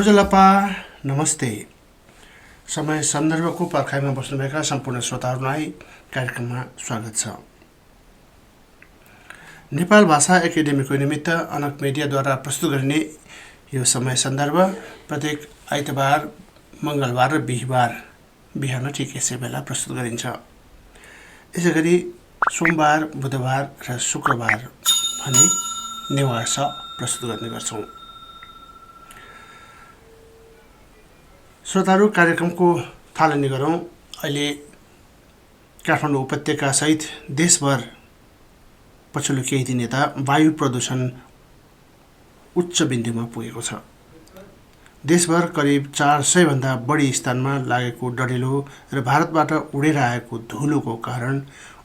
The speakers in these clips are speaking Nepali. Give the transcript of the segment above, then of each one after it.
रोजलपा नमस्ते। समय सन्दर्भको पर्खाइमा बस्नुभएका सम्पूर्ण श्रोताहरूलाई कार्यक्रममा स्वागत छ। नेपाल भाषा एकाडेमीको निमित्त अनक मिडियाद्वारा प्रस्तुत गरिने यो समय सन्दर्भ प्रत्येक आइतबार, मङ्गलबार र बिहिबार बिहान ठिक यसै बेला प्रस्तुत गरिन्छ। यसैगरी सोमबार, बुधबार र शुक्रबार भने नेवार प्रस्तुत गर्ने गर्छौँ। श्रोताहरू, कार्यक्रमको थालनी गरौँ। अहिले काठमाडौँ उपत्यका सहित देशभर पछिल्लो केही दिन यता वायु प्रदूषण उच्च बिन्दुमा पुगेको छ। देशभर करिब 400 भन्दा बढी स्थानमा लागेको डढेलो र भारतबाट उडेर आएको धुलोको कारण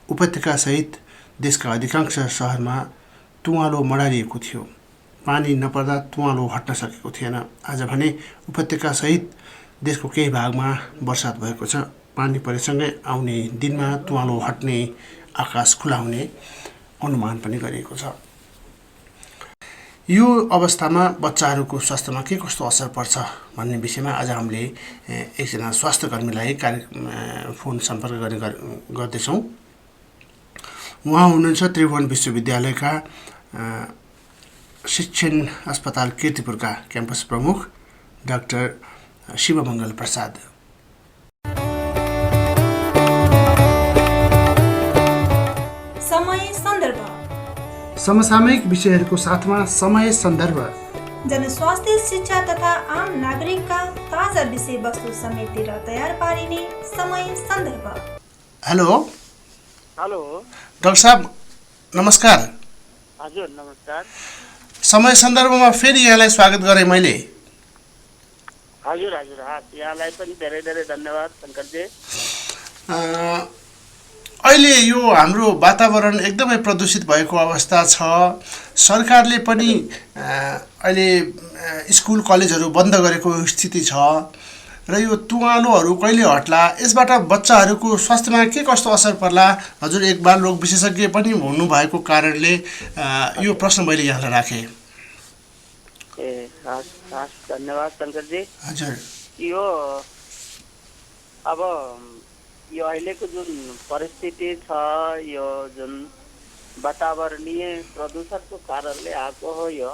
उपत्यका सहित देशका अधिकांश शहरमा तुवालो मडारिएको थियो। पानी नपर्दा तुवालो हट्न सकेको थिएन। आज भने उपत्यका सहित देशको केही भागमा वर्षात भएको छ। पानी परेसँगै आउने दिनमा तुवालो हट्ने, आकाश खुला हुने अनुमान पनि गरिएको छ। यो अवस्थामा बच्चाहरूको स्वास्थ्यमा के कस्तो असर पर्छ भन्ने विषयमा आज हामीले एकजना स्वास्थ्य कर्मीलाई फोन सम्पर्क गर्दैछौँ। उहाँ हुनुहुन्छ त्रिभुवन विश्वविद्यालयका शिक्षण अस्पताल कीर्तिपुरका क्याम्पस प्रमुख डाक्टर शिवमङ्गल प्रसाद। समय सन्दर्भ, समसामयिक विषयहरूको साथमा समय सन्दर्भ, जनस्वास्थ्य, शिक्षा तथा आम नागरिकका ताजा विषयवस्तु समेटेर तयार पारिने समय सन्दर्भ। हेलो डाक्टर साहब, नमस्कार। हजुर नमस्कार। समय सन्दर्भमा फेरि यहाँलाई स्वागत गरेँ मैले। हजुर यहाँलाई पनि धेरै धेरै धन्यवाद शङ्करजी। अहिले यो हाम्रो वातावरण एकदमै प्रदूषित भएको अवस्था छ। सरकारले पनि अहिले स्कुल कलेजहरू बन्द गरेको स्थिति छ र यो तुवालोहरू कहिले हट्ला, यसबाट बच्चाहरूको स्वास्थ्यमा के कस्तो असर पर्ला? हजुर एक बाल रोग विशेषज्ञ पनि हुनुभएको कारणले यो प्रश्न मैले यहाँलाई राखेँ। धन्यवाद शङ्करजी। हजुर, यो अब यो अहिलेको जुन परिस्थिति छ, यो जुन वातावरणीय प्रदूषणको कारणले आएको हो, यो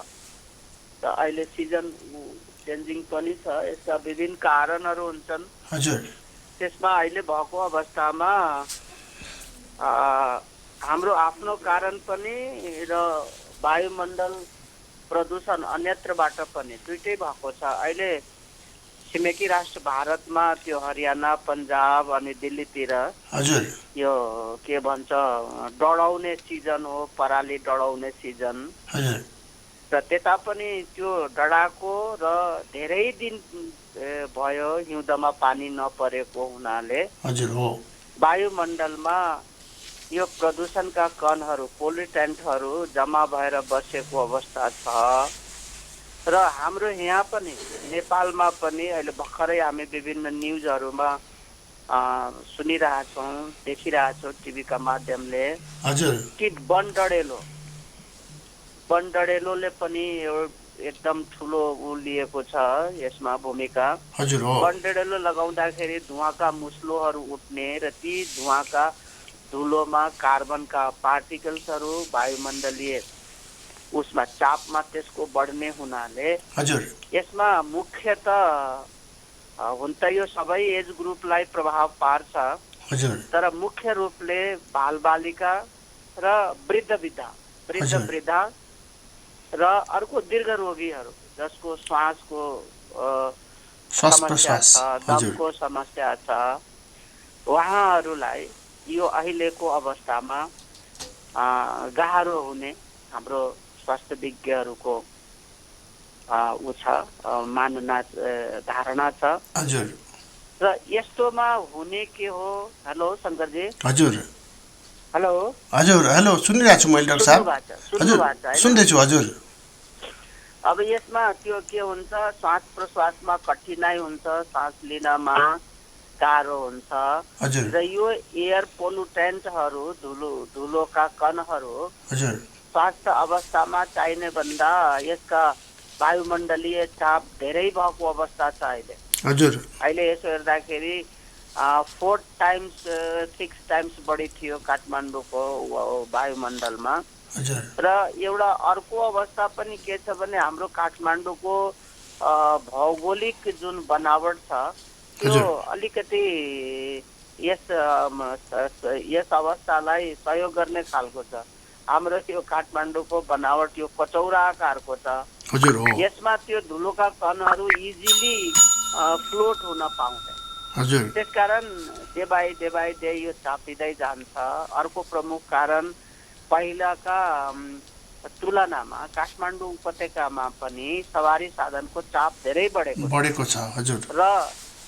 त अहिले सिजन चेन्जिङ पनि छ। यसका विभिन्न कारणहरू हुन्छन्। हजुर, त्यसमा अहिले भएको अवस्थामा हाम्रो आफ्नो कारण पनि र वायुमण्डल प्रदूषण अन्यत्रबाट पनि दुइटै भएको छ। अहिले छिमेकी राष्ट्र भारतमा त्यो हरियाणा, पन्जाब अनि दिल्लीतिर हजुर, यो के भन्छ डढाउने सिजन हो, पराली डढाउने सिजन। हजुर, र त्यता पनि त्यो डढाएको र धेरै दिन भयो हिउँदमा पानी नपरेको हुनाले हजुर हो, वायुमण्डलमा यो प्रदूषणका कणहरू, पोल्युटेन्टहरू जम्मा भएर बसेको अवस्था छ। र हाम्रो यहाँ पनि नेपालमा पनि अहिले भर्खरै हामी विभिन्न न्युजहरूमा सुनिरहेछौँ, देखिरहेछौँ टिभीका माध्यमले। हजुर, कि वनडढेलोले पनि एकदम ठुलो लिएको छ यसमा भूमिका। हजुर हो। वनडढेलो लगाउँदाखेरि धुवाँका मुस्लोहरू उठ्ने र ती धुवाँका धुलोमा कार्बनका पार्टिकल्सहरू वायुमण्डलीय उसमा चापमा त्यसको बढ्ने हुनाले हजुर, यसमा मुख्यतः हुन त यो सबै एज ग्रुपलाई प्रभाव पार्छ। हजुर, तर मुख्य रूपले बालबालिका र वृद्ध र अर्को दीर्घ रोगीहरू जसको श्वासको समस्या छ, दमको समस्या छ, उहाँहरूलाई यो अहिलेको अवस्थामा गाह्रो हुने हाम्रो स्वास्थ्य विज्ञहरूको धारणा छ। हजुर, र यस्तोमा हुने के हो? हेलो शङ्करजी। हजुर, हेलो सुनिरहेको छु मैले डाक्टर साहब। हजुर सुन्दैछु। हजुर, अब यसमा त्यो के हुन्छ, श्वास प्रश्वासमा कठिनाइ हुन्छ, सास लिनमा गाह्रो हुन्छ। हजुर, र यो एयर पोल्युटेन्टहरू, धुलोका कणहरू हजुर, स्वास्थ्य अवस्थामा चाहिने भन्दा यसका वायुमण्डलीय चाप धेरै भएको अवस्था छ अहिले। हजुर अहिले यसो हेर्दाखेरि 4 टाइम्स 6 टाइम्स बढी थियो काठमाडौँको वायुमण्डलमा। हजुर र एउटा अर्को अवस्था पनि के छ भने हाम्रो काठमाडौँको भौगोलिक जुन बनावट छ त्यो अलिकति यस अवस्थालाई सहयोग गर्ने खालको छ। हाम्रो त्यो काठमाडौँको बनावट यो कचौरा आकारको छ। हजुर हो यसमा त्यो धुलोका कणहरू इजिली फ्लोट हुन पाउँदैन। हजुर त्यसकारण डे बाई डे यो चापिँदै जान्छ। अर्को प्रमुख कारण पहिलाका तुलनामा काठमाडौँ उपत्यकामा पनि सवारी साधनको चाप धेरै बढेको छ। हजुर र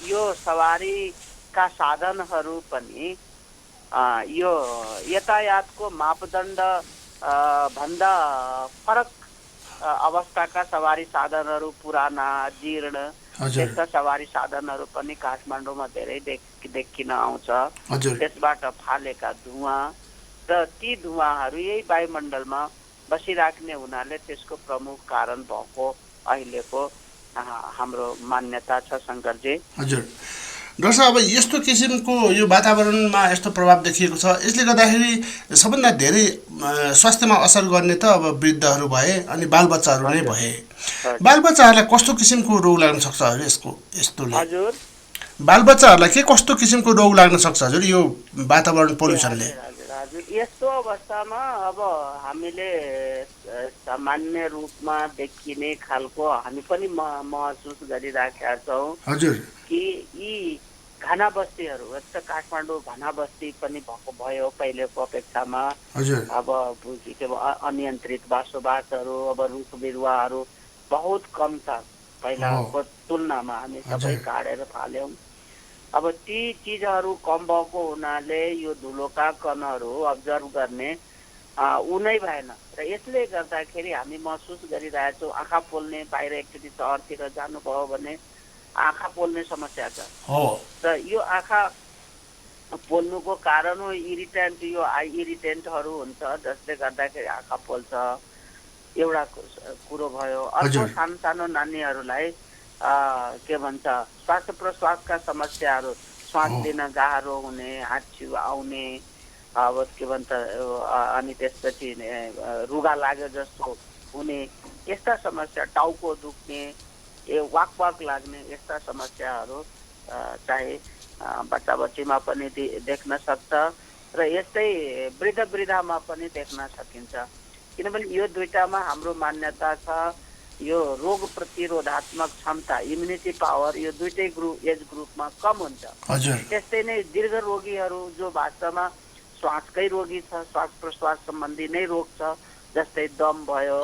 यो सवारीका साधनहरू पनि यो यातायातको मापदण्ड भन्दा फरक अवस्थाका सवारी साधनहरू, पुराना जीर्ण त्यस्ता सवारी साधनहरू पनि काठमाडौँमा धेरै देखिन आउँछ। त्यसबाट फालेका धुवा र ती धुवाहरू यही वायुमण्डलमा बसिराख्ने हुनाले त्यसको प्रमुख कारण भएको अहिलेको हाम्रो मान्यता छ शङ्करजी। हजुर डाक्टर साहब, अब यस्तो किसिमको यो वातावरणमा यस्तो प्रभाव देखिएको छ, यसले गर्दाखेरि सबभन्दा धेरै स्वास्थ्यमा असर गर्ने त अब वृद्धहरू भए अनि बालबच्चाहरू नै भए। बालबच्चाहरूलाई कस्तो किसिमको रोग लाग्न सक्छ हजुर यस्तोले? हजुर बालबच्चाहरूलाई के कस्तो किसिमको रोग लाग्न सक्छ हजुर यो वातावरण पोल्युसनले? यस्तो अवस्थामा अब हामीले सामान्य रूपमा देखिने खालको हामी पनि महसुस गरिराखेका छौँ हजुर कि यी घना बस्तीहरू, जस्तो काठमाडौँ घना बस्ती पनि भयो पहिलेको अपेक्षामा। हजुर अब अनियन्त्रित बसोबासहरू, अब रुख बिरुवाहरू बहुत कम छ पहिलाको तुलनामा। हामी सबै काटेर फाल्यौँ। अब ती चिजहरू कम भएको हुनाले यो धुलोका कणहरू अब्जर्भ गर्ने उनै भएन र यसले गर्दाखेरि हामी महसुस गरिरहेछौँ आँखा पोल्ने, बाहिर एकचोटि सहरतिर जानुभयो भने आँखा पोल्ने समस्या छ। र यो आँखा पोल्नुको कारण हो इरिटेन्ट, यो आई इरिटेन्टहरू हुन्छ जसले गर्दाखेरि आँखा पोल्छ, एउटा कुरो भयो। अर्को सानो नानीहरूलाई के भन्छ श्वास प्रश्वासका समस्याहरू, श्वास लिन गाह्रो हुने, हाच्छिउ आउने, अब के भन्छ अनि त्यसपछि रुगा लाग्यो जस्तो हुने, यस्ता समस्या, टाउको दुख्ने, वाक लाग्ने, यस्ता समस्याहरू चाहे बच्चा बच्चीमा पनि देख्न सक्छ र यस्तै वृद्धमा पनि देख्न सकिन्छ। किनभने यो दुईटामा हाम्रो मान्यता छ यो रोग प्रतिरोधात्मक क्षमता, इम्युनिटी पावर यो दुईटै एज ग्रुपमा कम हुन्छ। त्यस्तै नै दीर्घ रोगीहरू जो वास्तवमा श्वासकै रोगी छ, श्वास प्रश्वास सम्बन्धी नै रोग छ, जस्तै दम भयो,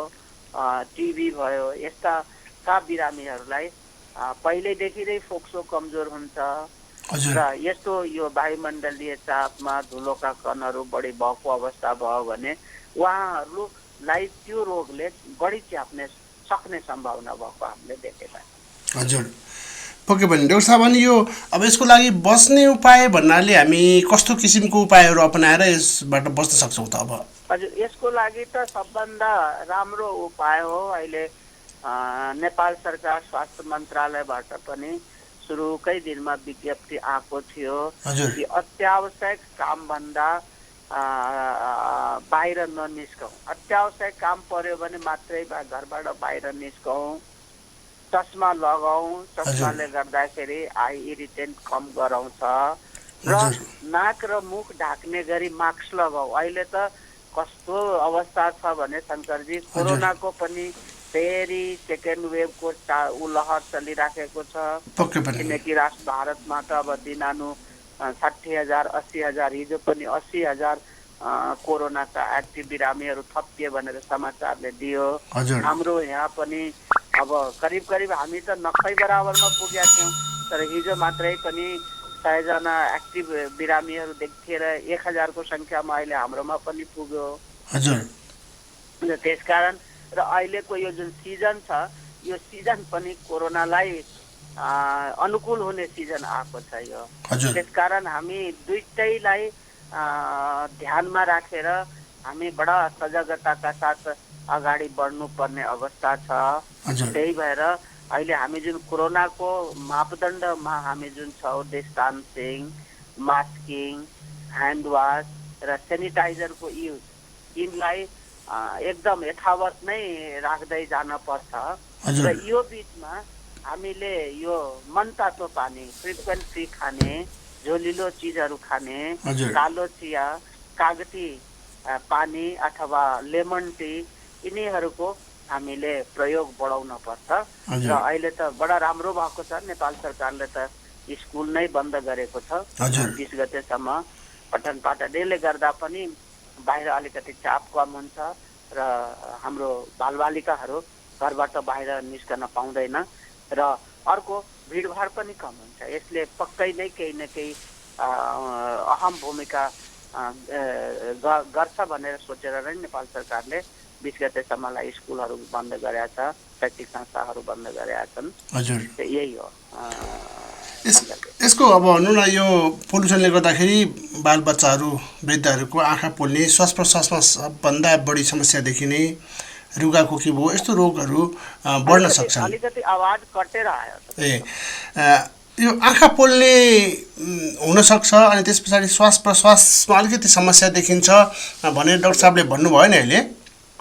टिबी भयो, यस्ता का बिरामीहरूलाई पहिल्यैदेखि नै फोक्सो कमजोर हुन्छ। र यस्तो यो वायुमण्डलीय चापमा धुलोका कणहरू बढी भएको अवस्था भयो भने उहाँहरूलाई त्यो रोगले बढी च्याप्ने सक्ने सम्भावना भएको हामीले देखेका छौँ। हजुर पक्कै पनि डाक्टर साहब, अनि यो अब यसको लागि बस्ने उपाय भन्नाले हामी कस्तो किसिमको उपायहरू अपनाएर यसबाट बस्न सक्छौँ त? अब हजुर यसको लागि त सबभन्दा राम्रो उपाय हो अहिले नेपाल सरकार स्वास्थ्य मन्त्रालयबाट पनि सुरुकै दिनमा विज्ञप्ति आएको थियो कि अत्यावश्यक कामभन्दा बाहिर ननिस्कौँ, अत्यावश्यक काम पर्यो भने मात्रै घरबाट बाहिर निस्कौँ, चस्मा लगाऊ, चस्माले गर्दाखेरि आई इरिटेन्ट कम गराउँछ, र नाक र मुख ढाक्ने गरी मास्क लगाऊ। अहिले त कस्तो अवस्था छ भने शङ्करजी, कोरोनाको पनि फेरि सेकेन्ड वेभको लहर चलिराखेको छ। किनकि भारतमा त अब दिनानु 60,000 80,000, हिजो पनि 80,000 कोरोनाका एक्टिभ बिरामीहरू थपिए भनेर समाचारले दियो। हाम्रो यहाँ पनि अब करिब हामी त नक्कै बराबरमा पुगेका थियौँ, तर हिजो मात्रै पनि 100 जना एक्टिभ बिरामीहरू देखिएर 1000 को सङ्ख्यामा अहिले हाम्रोमा पनि पुग्यो। त्यसकारण र अहिलेको यो जुन सिजन छ यो सिजन पनि कोरोनालाई अनुकूल हुने सिजन आएको छ यो। त्यसकारण हामी दुईटैलाई ध्यानमा राखेर हामी बडा सजगताका साथ अगाडि बढ्नुपर्ने अवस्था छ। हजुर त्यही भएर अहिले हामी जुन कोरोनाको मापदण्डमा हामी जुन छौँ, डिस्टान्सिङ, मास्किङ, ह्यान्ड वास र सेनिटाइजरको युज, यिनलाई एकदम यथावत नै राख्दै जान पर्छ। हजुर र यो बिचमा हामीले यो मनतातो पानी, फ्रिक्वेन्टली खाने, झोलिलो चिजहरू खाने, हजुर कालो चिया, कागती पानी अथवा लेमन टी, यिनीहरूको हामीले प्रयोग बढाउन पर्छ। र हजुर अहिले त बडा राम्रो भएको छ, नेपाल सरकारले त स्कुल नै बन्द गरेको छ हजुर 20 गतेसम्म। पठन पाठनले गर्दा पनि बाहिर अलिकति चाप कम हुन्छ र हाम्रो बालबालिकाहरू घरबाट बाहिर निस्कन पाउँदैन र अर्को भिडभाड पनि कम हुन्छ। यसले पक्कै नै केही न केही अहम भूमिका गर्छ भनेर सोचेर नै नेपाल सरकारले 20 गतेसम्मलाई स्कुलहरू बन्द गरेका छ, शैक्षिक संस्थाहरू बन्द गरेका छन्। हजुर यही हो। यसको अब भनौँ न, यो पोल्युसनले गर्दाखेरि बालबच्चाहरू, वृद्धहरूको आँखा पोल्ने, श्वास प्रश्वासमा सबभन्दा बढी समस्या देखिने, रुगाखोकी भयो, यस्तो रोगहरू बढ्न सक्छन्। अलिकति आवाज कटेर आयो। यो आँखा पोल्ने हुनसक्छ अनि त्यस पछाडि श्वास प्रश्वासमा अलिकति समस्या देखिन्छ भनेर डाक्टर साहबले भन्नुभयो नि अहिले।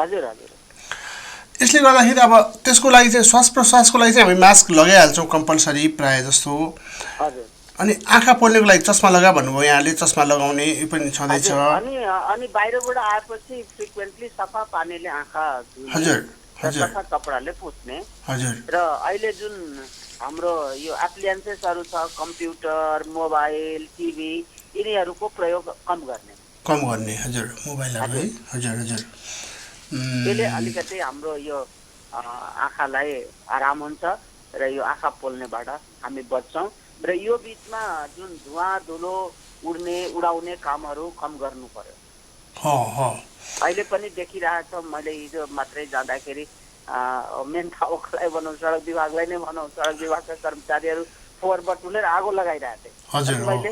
हजुर हजुर। यसले गर्दाखेरि अब त्यसको लागि चाहिँ श्वास प्रश्वासको लागि चाहिँ हामी मास्क लगाइहाल्छौँ कम्पलसरी प्रायः जस्तो। हजुर। अनि आँखा पोल्नेको लागि चस्मा लगा भन्नुभयो यहाँले, चस्मा लगाउने यो पनि छँदैछ। अनि बाहिरबाट आएपछि फ्रिक्वेन्टली सफा पानीले आँखा धुने, हजुर हजुर सफा कपडाले पुस्ने। हजुर र अहिले जुन हाम्रो यो एप्लियन्सेसहरू छ, कम्प्युटर, मोबाइल, टिभी, यिनीहरूको प्रयोग कम गर्ने। हजुर मोबाइलहरू है। हजुर हजुर त्यसले अलिकति हाम्रो यो आँखालाई आराम हुन्छ र यो आँखा पोल्नेबाट हामी बच्छौँ। र यो बिचमा जुन धुवा धुलो उडाउने कामहरू कम गर्नु पर्यो। अहिले पनि देखिरहेछौँ, मैले हिजो मात्रै जाँदाखेरि मेन ठाउँलाई भनौँ, सडक विभागलाई नै भनौँ, सडक विभागका कर्मचारीहरू फोहोर बटुलेर आगो लगाइरहेथे। मैले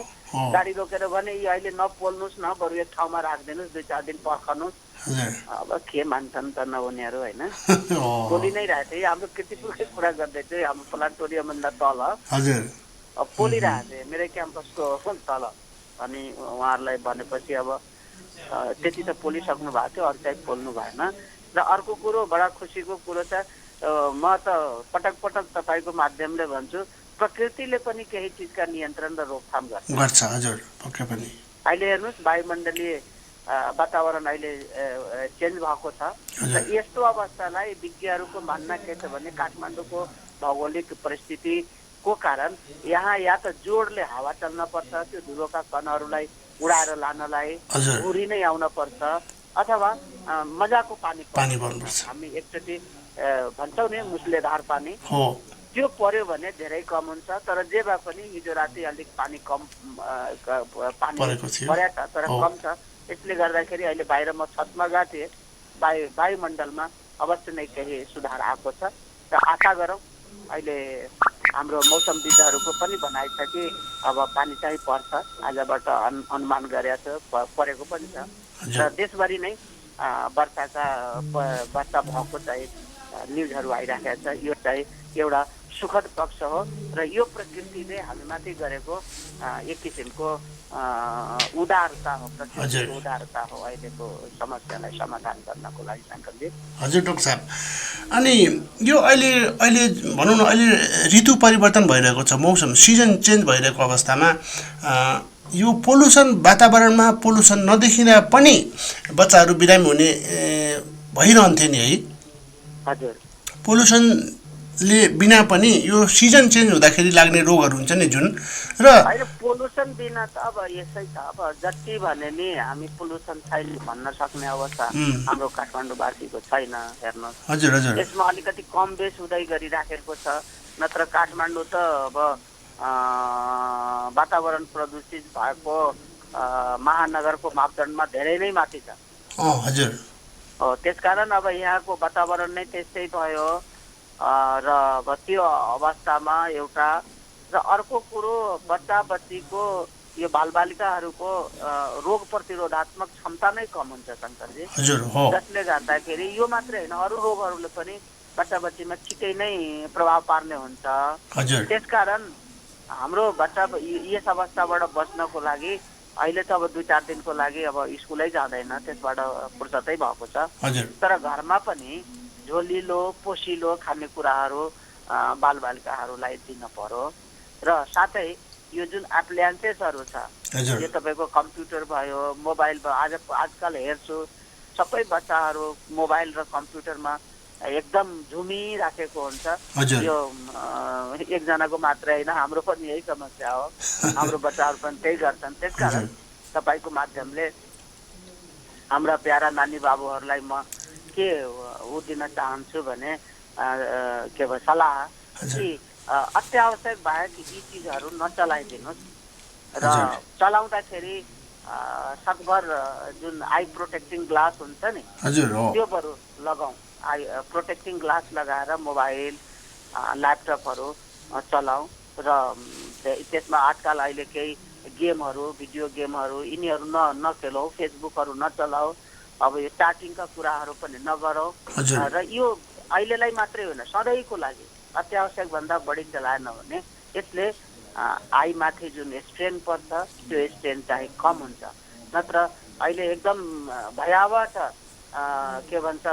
गाडी रोकेर भने यो अहिले नपोल्नुहोस् न, बरु एक ठाउँमा राखिदिनुहोस्, 2-4 दिन पर्खनुहोस्। अब के मान्छन् त उनीहरू, होइन? पोलि नै रहेथे। हाम्रो किर्तिपुरकै कुरा गर्दै थियो, हाम्रो प्लान्टोरियमभन्दा तल पोलिरहेथे, मेरै क्याम्पसको तल। अनि उहाँहरूलाई भनेपछि अब त्यति त पोलिसक्नु भएको थियो, अरू चाहिँ पोल्नु भएन। र अर्को कुरो, बडा खुसीको कुरो छ, म त पटक पटक तपाईँको माध्यमले भन्छु, प्रकृतिले पनि केही चिजका नियन्त्रण र रोकथाम गर्छ। हजुर पक्कै पनि। अहिले हेर्नुहोस्, वायुमण्डलीय वातावरण अहिले चेन्ज भएको छ। र यस्तो अवस्थालाई विज्ञहरूको मान्न के छ भने काठमाडौँको भौगोलिक परिस्थितिको कारण यहाँ या त जोडले हावा चल्न पर्छ, त्यो धुलोका कणहरूलाई उडाएर लानलाई हुरी नै आउन पर्छ, अथवा मजाको पानी पर्नुपर्छ। हामी एकचोटि भन्छौँ नि मुसलेधार पानी, त्यो पर्यो भने धेरै कम हुन्छ। तर जे भए पनि हिजो राति अलिक पानी कम परेको छ, तर कम छ। यसले गर्दाखेरि अहिले बाहिर म छतमा गएको थिएँ, वायुमण्डलमा अवश्य नै केही सुधार आएको छ। र आशा गरौँ, अहिले हाम्रो मौसमविदहरूको पनि भनाइ छ कि अब पानी चाहिँ पर्छ, आजबाट अनुमान गरेको छ, परेको पनि छ। र देशभरि नै वर्षा भएको चाहिँ न्युजहरू आइराखेको छ। यो चाहिँ एउटा सुखद पक्ष हो र यो प्रकृतिले हामीमाथि गरेको एक किसिमको उदारता हो, प्रकृतिको उदारता हो अहिलेको समस्यालाई समाधान गर्नको लागि। शङ्करजी। हजुर डाक्टर साहब, अनि यो अहिले भनौँ न, अहिले ऋतु परिवर्तन भइरहेको छ, मौसम सिजन चेन्ज भइरहेको अवस्थामा यो पोल्युसन, वातावरणमा पोल्युसन नदेखिँदा पनि बच्चाहरू बिरामी हुने भइरहन्थे नि है? हजुर। पोल्युसनले बिना पनि यो सिजन चेन्ज हुँदाखेरि लाग्ने रोगहरू हुन्छ नि जुन, र होइन पोल्युसन बिना त अब यसै छ। अब जति भने नि हामी पोल्युसन छैन भन्न सक्ने अवस्था हाम्रो काठमाडौँवासीको छैन। हेर्नुहोस्, हजुर हजुर, यसमा अलिकति कम बेस हुँदै गरिराखेको छ। नत्र काठमाडौँ त अब वातावरण प्रदूषित भएको महानगरको मापदण्डमा धेरै नै माथि छ। हजुर। त्यसकारण अब यहाँको वातावरण नै त्यस्तै भयो। र त्यो अवस्थामा एउटा, र अर्को कुरो, बच्चा बच्चीको यो बालबालिकाहरूको रोग प्रतिरोधात्मक क्षमता नै कम हुन्छ शङ्करजी। हजुर हो। जसले गर्दाखेरि यो मात्रै होइन, अरू रोगहरूले पनि बच्चा बच्चीमा छिटै नै प्रभाव पार्ने हुन्छ। हजुर त्यसकारण हाम्रो बच्चा यस अवस्थाबाट बच्नको लागि अहिले त अब 2-4 दिनको लागि अब स्कुलै जाँदैन, त्यसबाट फुर्सदै भएको छ। हजुर तर घरमा पनि झोलिलो पोसिलो खानेकुराहरू बालबालिकाहरूलाई दिन पर्यो। र साथै यो जुन एप्लायन्सेसहरू छ, हजुर यो तपाईँको कम्प्युटर भयो, मोबाइल भयो, आजकल हेर्छु सबै बच्चाहरू मोबाइल र कम्प्युटरमा एकदम झुमिराखेको हुन्छ। हजुर यो एकजनाको मात्रै होइन, हाम्रो पनि यही समस्या हो। हाम्रो बच्चाहरू पनि त्यही गर्छन्। त्यसकारण तपाईँको माध्यमले हाम्रा प्यारा नानी बाबुहरूलाई म के दिन चाहन्छु भने के भयो सल्लाह कि अत्यावश्यक बाहेक यी चिजहरू नचलाइदिनुहोस् र चलाउँदाखेरि सकभर जुन आई प्रोटेक्टिङ ग्लास हुन्छ नि, हजुर हो, त्यो बरु लगाउँ। आई प्रोटेक्टिङ ग्लास लगाएर मोबाइल ल्यापटपहरू चलाउँ। र त्यसमा आजकल अहिले केही गेमहरू, भिडियो गेमहरू यिनीहरू नखेलौँ, फेसबुकहरू नचलाऊ। अब यो च्याटिङका कुराहरू पनि नगरौँ। र यो अहिलेलाई मात्रै होइन, सधैँको लागि अत्यावश्यक भन्दा बढी चलाएन भने यसले आईमाथि जुन स्ट्रेन पर्छ त्यो स्ट्रेन चाहिँ कम हुन्छ। नत्र अहिले एकदम भयावह छ, के भन्छ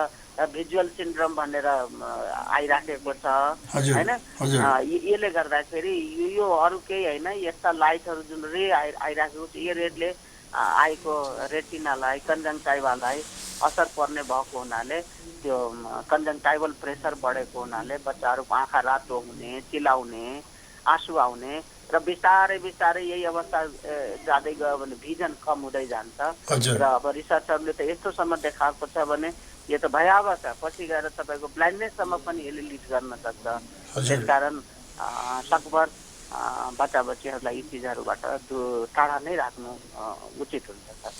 भिजुअल सिन्ड्रोम भनेर आइराखेको छ होइन। यसले गर्दाखेरि यो अरू केही होइन, यस्ता लाइटहरू जुन रे आइराखेको छ, यो रेडले आईको रेटिनालाई कन्जङ्टाइभालाई असर पर्ने भएको हुनाले त्यो कन्जङ्टाइभल प्रेसर बढेको हुनाले बच्चाहरूको आँखा रातो हुने, चिलाउने, आँसु आउने र बिस्तारै बिस्तारै यही अवस्था जाँदै गयो भने भिजन कम हुँदै जान्छ। र अब रिसर्चहरूले त यस्तोसम्म देखाएको छ भने यो त भयावह छ, पछि गएर तपाईँको ब्लाइन्डनेससम्म पनि यसले लिड गर्न सक्छ। त्यसकारण सकभर बच्चा बच्चीहरूलाई यी चिजहरूबाट टाढा नै राख्नु उचित हुन्छ सर।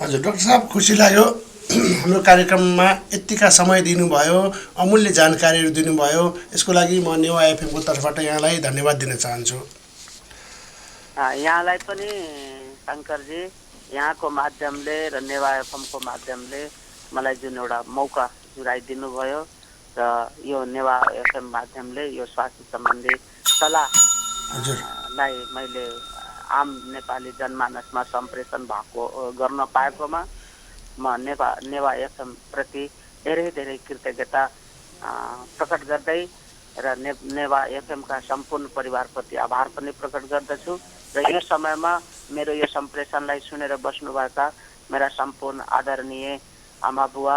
हजुर डाक्टर साहब, खुसी लाग्यो हाम्रो कार्यक्रममा यतिका समय दिनुभयो, अमूल्य जानकारीहरू दिनुभयो। यसको लागि म नेवा एफएमको तर्फबाट यहाँलाई धन्यवाद दिन चाहन्छु। यहाँलाई पनि शङ्करजी, यहाँको माध्यमले र नेवा एफएमको माध्यमले मलाई जुन एउटा मौका जुराइदिनु भयो र यो नेवा एफएम माध्यमले यो स्वास्थ्य सम्बन्धी सल्लाहलाई मैले आम नेपाली जनमानसमा सम्प्रेषण गर्न पाएकोमा म नेवा एफएम प्रति धेरै धेरै कृतज्ञता प्रकट गर्दै र नेवा एफएमका सम्पूर्ण परिवारप्रति आभार पनि प्रकट गर्दछु। र यो समयमा मेरो यो सम्प्रेषणलाई सुनेर बस्नुभएका मेरा सम्पूर्ण आदरणीय आमा बुवा,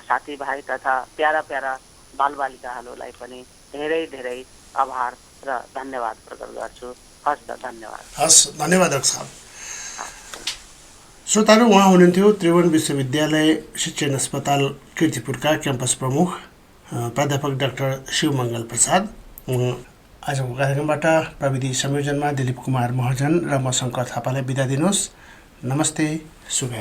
साथीभाइ तथा प्यारा प्यारा बालबालिकाहरूलाई पनि धेरै धेरै आभार र धन्यवाद प्रकट गर्छु। हस् त, धन्यवाद। हस्, धन्यवाद डाक्टर साहब। श्रोताहरू, उहाँ हुनुहुन्थ्यो त्रिभुवन विश्वविद्यालय शिक्षण अस्पताल कीर्तिपुरका क्याम्पस प्रमुख प्राध्यापक डाक्टर शिवमङ्गल प्रसाद। आजको कार्यक्रमबाट प्रविधि संयोजनमा दिलीप कुमार महर्जन र म शङ्कर थापालाई बिदा दिनुहोस्। नमस्ते, शुभ।